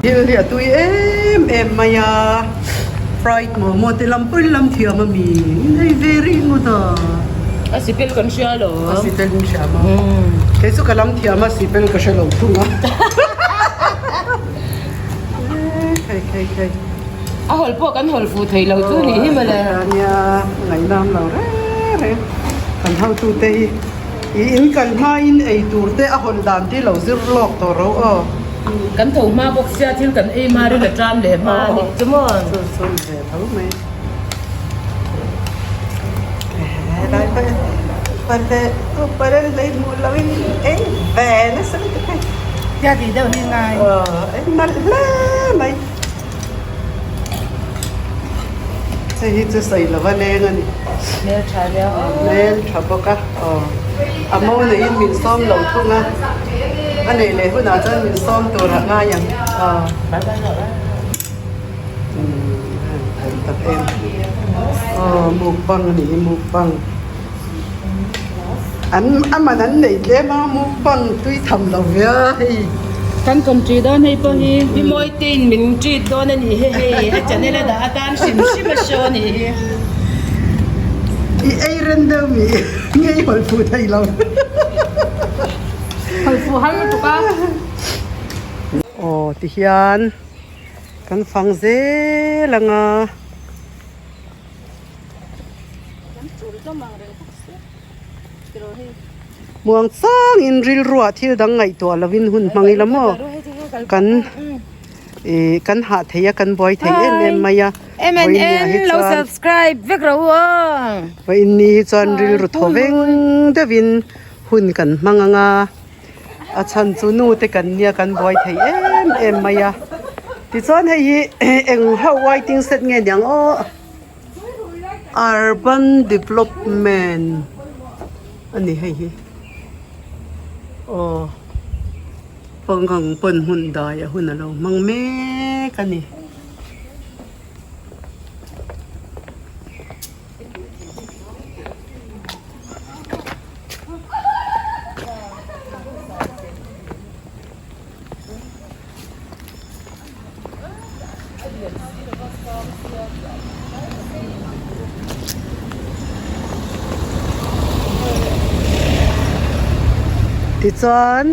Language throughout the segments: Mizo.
Thil hi a tui em em mai a, fried momo te lam pawhin lam thiam a mi, in ei ve rih ngawt a. A sipel kan hria lo. A sipel in hria maw? Kei chu ka lam thiam a sipel ka hre lo thung a. Khei khei khei. A hawl pawh kan hawl fuh thei lo chu nih hi mawle. Nia ngaihnam lo reng reng kan hotute hi i in kal hmain ei tur te a hawn dan te lo zir lawk tawh ro aw. Kan tho hma bawk sia thil kan ei hma rin a ṭam leh hma a nih chu maw. Chu chu ni ve tho mai. Helai pawh lei hmuh loin ei ve nasa lutuk hei. Tia tih deuh hi ngai. Aw ei nalh hle mai. Hei hi chu sawi lova leng a ni. Hmel tha nia aw. Hmel tha bawk a aw. A mo neihin min sawm lo thung a. A neih leh hunah chuan min sawm tur ah ngai ang aw. Umm tak em. Aw mukbang a nih hi mukbang. An a man an nei tlem a mukbang tui tham lo ve a hei. Kan country dawn hei pawh hi mi mawi tein min treat dawn a nih hi hei a channel a dah atan hrim hrim a show a nih hi. I ei ren deuh mi nge i hawlh fuh thei lo. Hawlh fuh har lutuk a. Aw tihian kan fang zel ang a. Muang changin rilruah thil dang ngaihtuah lovin hun hmang ila maw? Kan. Ih kan hah thei a kan buai thei em em mai a vawiin hi MNN lo chuan subscribe vek ro aw. Vawiin ni hi chuan rilru thaw veng deuhin hun kan hmang ang a a chhan chu nu te kan nia kan buai thei em em mai a tichuan hei hi eng ho waiting shed nge niang aw urban development a ni hei hi aw. Pangang pawn hmun dai a hun a lo hmang mek a ni. Tichuan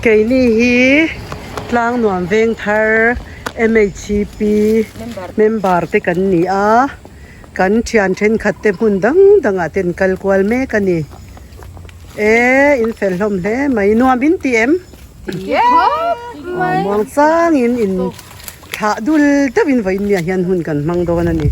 keini hi Tlangnuam Vengthar MHP member te kan ni a, kan thian thenkhat te hmun dang dangah te an kal kual mek a ni. E in fel hlawm hle mai, nuam in ti em? Muang changin in thlah dul deuhin vawiin miah hian hun kan hmang dawn a ni.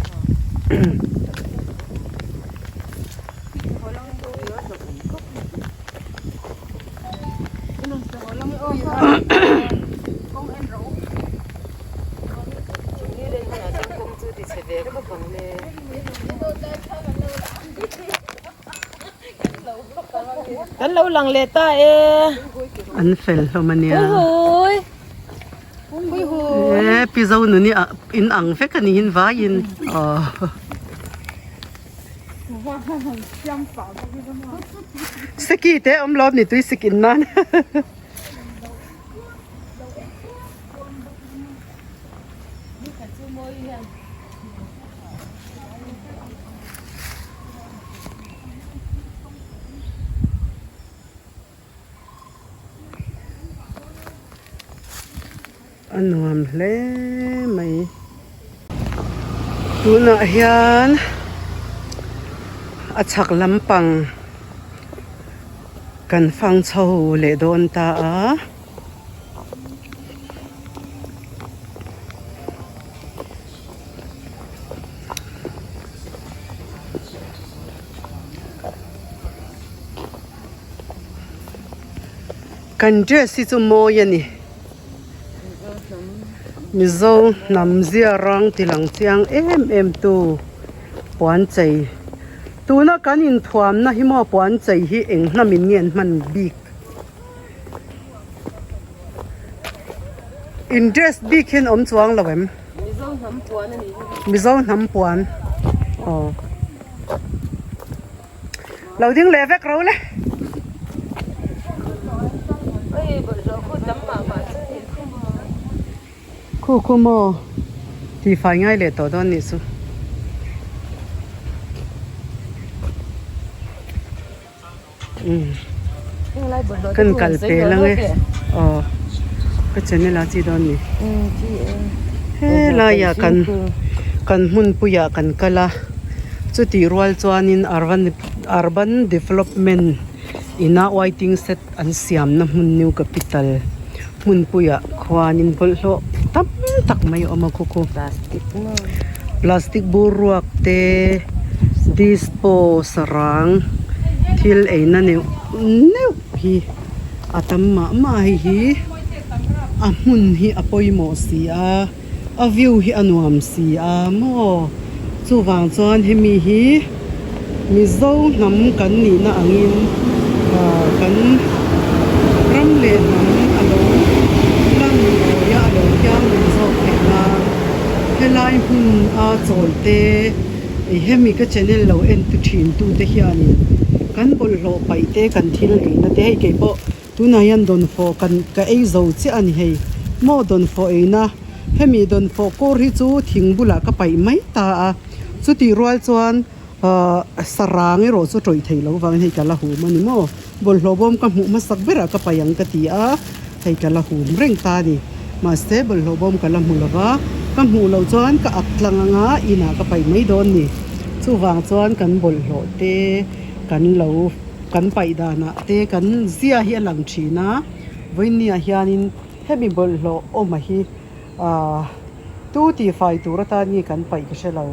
Kan lo lang leh ta e. An fel hlawm a nia. Hui hui. Hui hui. E pi zo nuni a in ang vek a ni hin vaiin aw. Seki te awm lo ni tui sik in nan. A nuam hle mai. Tunah hian a chhak lampang kan fang chho leh dawn ta a. Kan dress hi chu mawi a ni. Mizo hnam zia rang ti lang chiang em em tu puan chei. Tuna kan inthuamna hi maw puan chei hi eng hnamin nge an hman bik. In dress bik hian awm chuang lo em? Mizo hnam puan a ni. Mizo hnam puan. Aw. Lo ding leh vek ro le. Oi bawlhhlawh khu tam mah mah chu ni khu maw. Khu khu maw. Ti fai ngai leh tawh dawn nih chu. Kan kal pel ang e aw ka channel ah chi dawn ni helaiah kan kan hmunpuiah kan kal a chutih rual chuanin urban urban development ina waiting shed an siamna hmun new capital hmunpuiah khuanin bawlhhlawh tam tak mai a awm a khaw khaw plastic bur ruak te dispo sarang thil eina neuh neuh hi a tam mah mah a hei hi a hmun hi a pawimawh si a a view hi a nuam si a maw chuvang chuan hemi hi Mizo hnam kan nihna angin ah kan ram leh hnam a lo lan mawi a a lo thianghlim zawk theih nan helai hmun a chawl te ih hemi ka channel lo en tu thin tu te hianin kan bawlhhlawh paih te kan thil eina te hei keipawh tunah hian dawnfawh kan ka ei zo chiah a ni hei maw dawnfawh eina hemi dawnfawh kawr hi chu thing bulah ka paih mai ta a. Chutih rual chuan ahh sarang erawh chu tawih thei lo vangin hei ka la hum a ni maw? Bawlhhlawh bawm ka hmuh hmasak berah ka paih ang ka ti a, hei ka la hum reng ta a ni. Mahse bawlhhlawh bawm ka la hmu lo va, ka hmuh loh chuan ka ak tlang anga inah ka paih mai dawn ni. Chuvang chuan kan bawlhhlawh te kan lo kan paih danah te kan zia hi a lang thin a, vawinia hianin hemi bawlhhlawh awma hi. Ahh tu tihfai tur atan nge kan paih ka hre lo.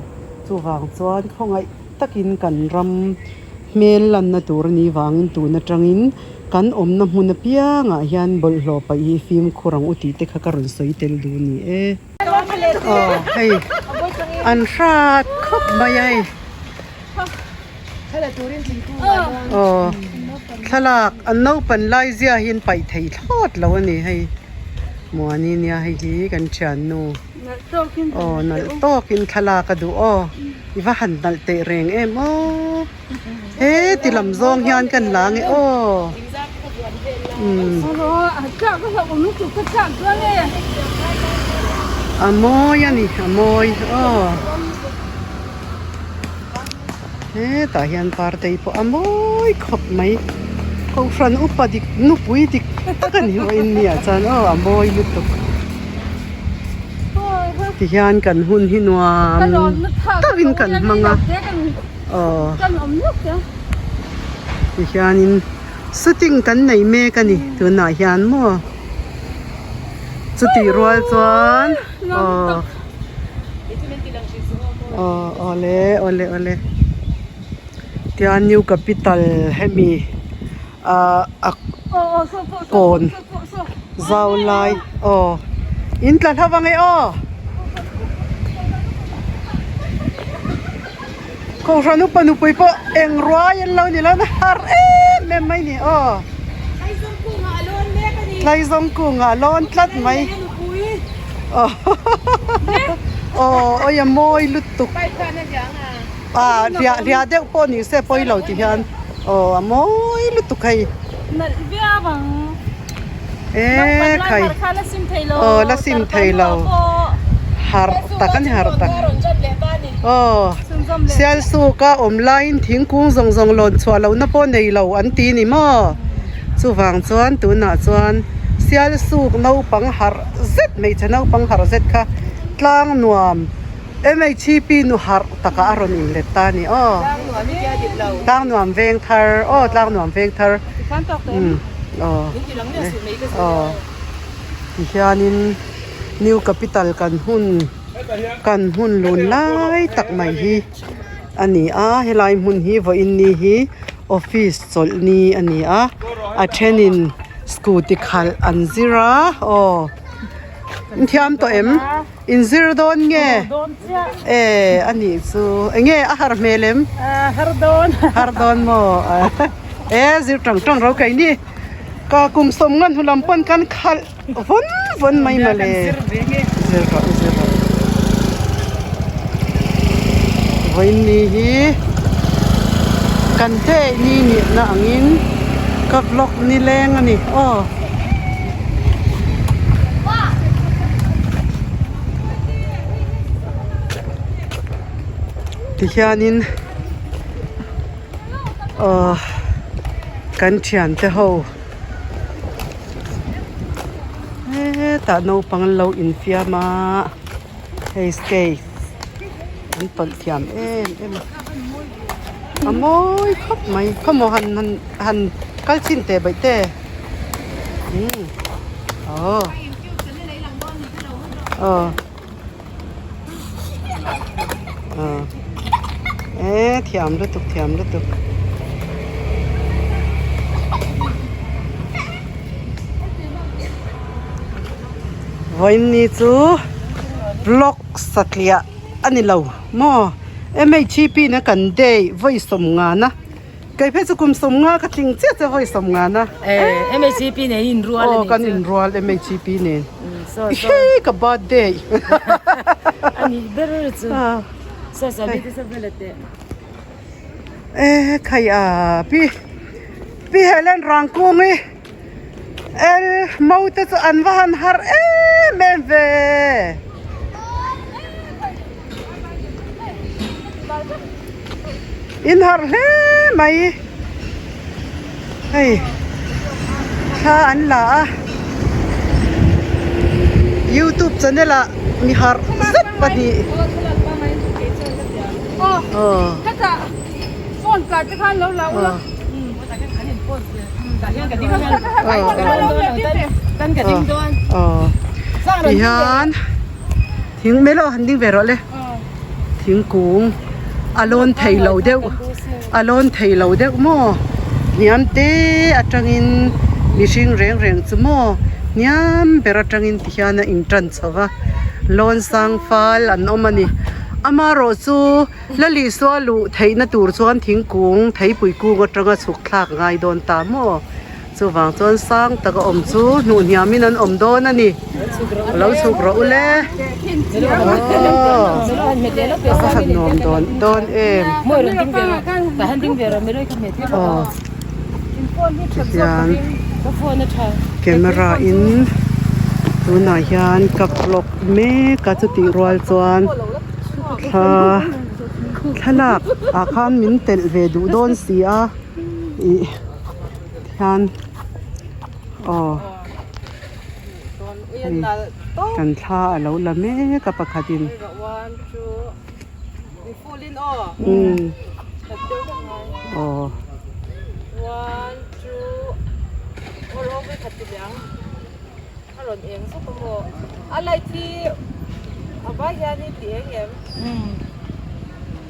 Chuvang chuan khawngaih takin kan ram hmel lanna tur a nih vangin tun atangin kan awmna hmun apiangah hian bawlhhlawh paih hi fimkhur ang u tih te kha ka rawn sawi tel duh a ni e. Aw hei an hrat khawp mai a hei. Aw thlalak an naupan lai zia hi an paih thei thlawt lo a ni hei Muani nia hei hi kan thiannu aw nalh tawkin thlalak a duh aw i va han nalh teh reng em aw he ti lam zawng hian kan la nge aw umm a mawi a ni a mawi aw. Hetah hian partei pawh a mawi khawp mai kohhran upa dik nupui dik tak a ni maw in nia chuan aw a mawi lutuk tihian kan hun hi nuam takin kan hmang a aw tihianin shooting kan nei mek a ni tunah hian maw chutih rual chuan aw. Aw awle awle awle tian new capital hemi ah a kawn zau lai aw in tla hla vang e aw kohhran upa nupui pawh eng ruai an lo ni lo na har em em mai ni aw tlaizawng kungah a lawn tlat mai. Aw awi a mawi lutuk ah hliah hliah deuh pawh ni se pawi lo ti hian aw a mawi lutuk hei e khai aw la sim thei lo harh tak a ni harh tak aw sialsuk a awm laiin thingkung zawng zawng lawn chhuah lohna pawh nei lo an ti ni maw. Chuvang chuan tunah chuan Sialsuk naupang harh zet hmeichhe naupang harh zet kha tlang nuam MHP nu harh takah a rawn inlet ta a ni aw. Tlang nuam veng thar aw tlang nuam veng thar umm aw aw tihianin New Capital kan hun kan hun lun lai tak mai hi a ni a helai hmun hi vawiin ni hi. Office chawlh ni a ni a a thenin scooty khalh an zir a aw in thiam tawh em in zir dawn nge e a nih chu eng nge a har hmel em har dawn maw e zir tang tang ro kai ni ka kum sawm ngan hu lam pawn kan khalh vawn vawn mai mawle zir rawh zir rawh vawiin ni hi kan day ni nihna angin ka vlog nileng a ni aw. Tihianin aw kan thiante ho. Hetah naupang an lo infiam a hei skate an tawlh thiam em em a a mawi khawp mai khawmaw han han han kal chhin teh baih te umm aw aw aw e thiam lutuk thiam lutuk. Vawiin chu vlog satliah a ni lo maw M_H_P na kan day vawi sawm ngana. Kei phei chu kum sawmnga ka tling chiah che vawi sawmnga na. Eh, MHCP nen in rual ani. Oh, kan in rual MHCP nen. Hi ka birthday. Ani ber chu. So so bi te sa vela te. Eh, khai a pi pi Helen Rangkung i el mo te chu an va han har em em ve. In harh hle mai hei thla an la a youtube channel ah mi harh zet pahnih aw aw tihian. Thing mai lo han ding ve rawh le. Thingkung a lawn thei lo deuh a lawn thei lo deuh maw hniam te atangin mihring reng reng chu maw hniam ber atangin ti hian a in tan chho va lawn sang fal an awm a ni amaherawh chu la Lisua luh theihna tur chuan thingkung theipui kung atanga chhuk thlak ngai dawn ta maw. Chuvang chuan sang taka awm chu hnuh hniamin an awm dawn a ni. Lo chhuk rawh u le. Aww a va han nuam dawn dawn em. Aw tihian camera in tunah hian ka vlog mek a chutih rual chuan thla thlalak ah khan min telh ve duh dawn si a ih. Hian aw hei kan thla a lo la mek a pakhatin umm aw.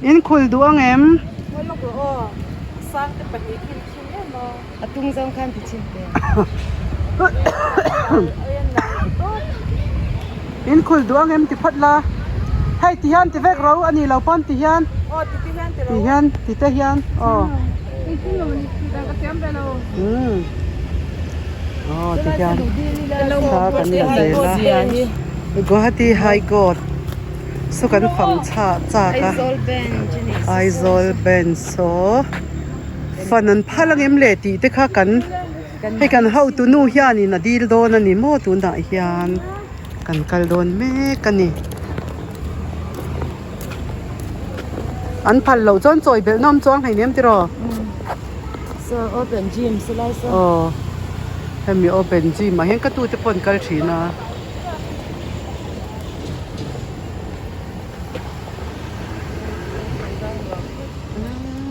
In khul duh ang em? In khul duh ang em ti phawt la. Hei ti hian ti vek ro a ni lo pawn ti hian. Ti hian ti te hian aw. Umm aw ti hian thla kan la zel a Guwahati High Court chu kan fang chhah chak a Aizawl bench saw fan an phal angem le tih te kha kan hei kan hotu nu hianin a dil dawn a ni maw tunah hian kan kal dawn mek a ni. An phal loh chuan chawi belh nawm chuang hei nem tiraw? Sir open gym silai saw. Aw hemi open gym ah hian ka tute pawh an kal thin a.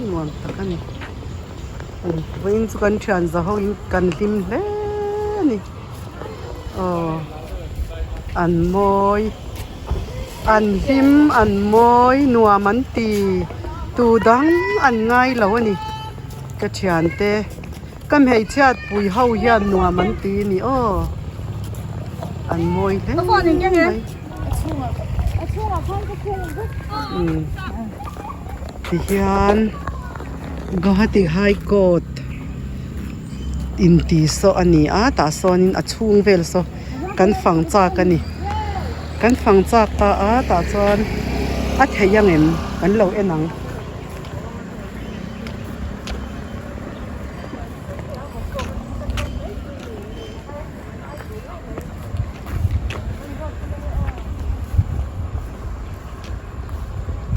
Nuam tak a ni. Vawiin chu kan thian za ho in kan hlim hle a ni. Aw an mawi. An hlim an mawi nuam an ti tu dang an ngai lo a ni ka thiante ka hmeichhiat pui ho hian nuam an ti a ni aw an mawi hle mai umm tihian Guwahati High Court inti saw a ni a tah sawnin a chhung vel saw. Kan fang chak a ni. Kan fang chak ta a tah chuan a theih ang em kan lo en ang.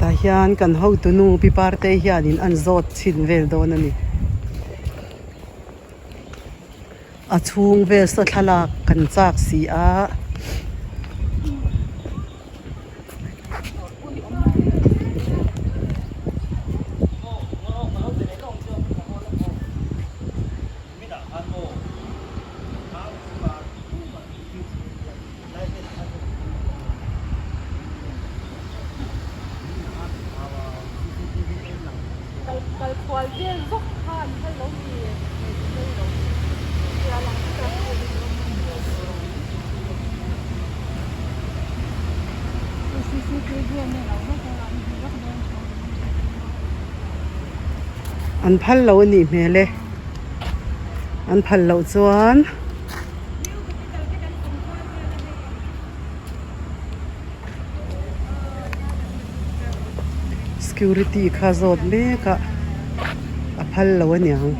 Tah hian kan hotunu pi parte hianin an zawt chhin vel dawn a ni. A chhung vel saw thlalak kan chak si a. An phal lo a nih hmel e an phal loh chuan. Security kha zawt mek a a phal lo a niang.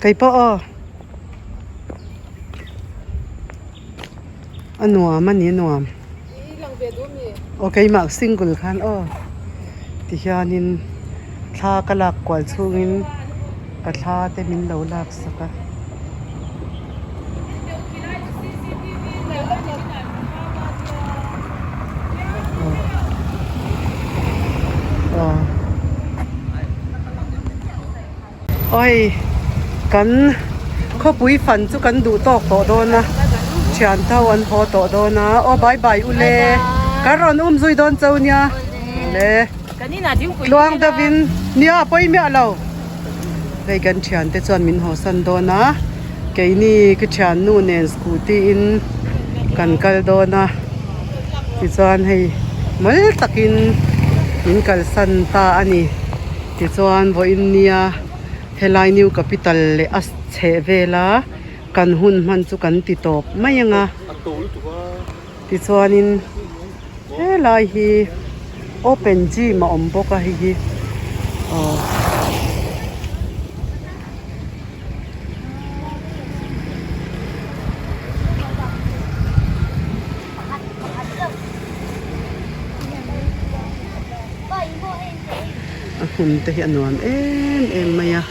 Kei pawh aw a nuam a ni a nuam aw keimah single khan aw. Tihianin thla ka lak kual chhungin ka thla te min lo lak sak a. Oi kan khawpui fan chu kan duh tawk tawh dawn a thian tho an haw tawh dawn a aw bye bye u le kan rawn um zui dawn cho nia le tluang deuh in nia a pawi miah lo hei kan thian te chuan min haw san dawn a keini ka thiannu nen scooty in kan kal dawn a tichuan hei mal takin min kalsan ta a ni. Tichuan vawiin nia helai New Capital leh a chheh vela kan hun hman chu kan ti tawp mai ang a. Tichuanin helai hi open gym a awm bawk a hei hi aw. A hmun te hi a nuam em em mai a.